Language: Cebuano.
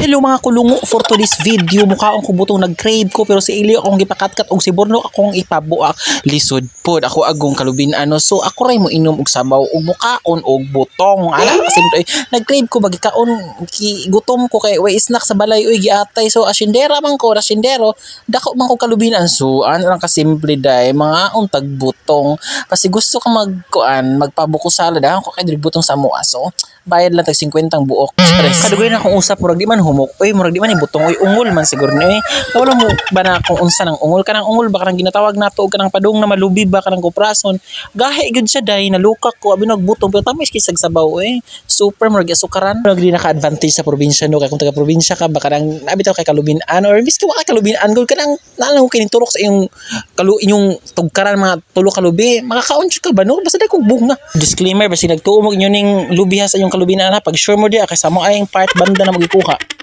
Hello, mga kulungo, for today's video, mukaon ko butong. Nag-crave ko, pero si Ilio akong gipakatkat og si Borno akong ipabuak. Lisod pod ako agong kalubin ano, so ako ray mo inom og sabaw ug mukaon og butong. Ala kasi nag-crave ko bagikaon, ki gutom ko kay way snack sa balay uy, giatay. So asyendera man ko, asyendero, dako man ko kalubinan. So ano lang kasimple day, mga untag butong. Kasi gusto ka magkuan, magpabuko salad, ah, ko kay diri butong sa mua. So bayad lang tag 50 ang buok. Kadugay na akong usap, murag di man humok. Uy, murag di man ni butong, uy, ungol man siguro ni. Uy, wala mo ba na kung unsa ng ungol, kanang ungol ba, kanang ginatawag nato og kanang padung na malubi ba, kanang kuprason. Gahi gyud siya day, nalukak ko abi nagbutong, pero tamis kay sabaw eh. Super murag asukaran. Murag di naka-advantage sa probinsya no, kay kung taga probinsya ka ba, kanang abi kay kalubinan or miski wa ka kalubinan gud, kanang naalang ko kining turok sa iyong kalu inyong tugkaran, mga tulo ka lubi, makakaon jud ka ba no, basta dai kog bunga. Disclaimer, basta nagtuo mo inyo ning lubi ha sa inyong kalubinan ha, pag sure mo diya kay sa mo ayang part banda na magikuha.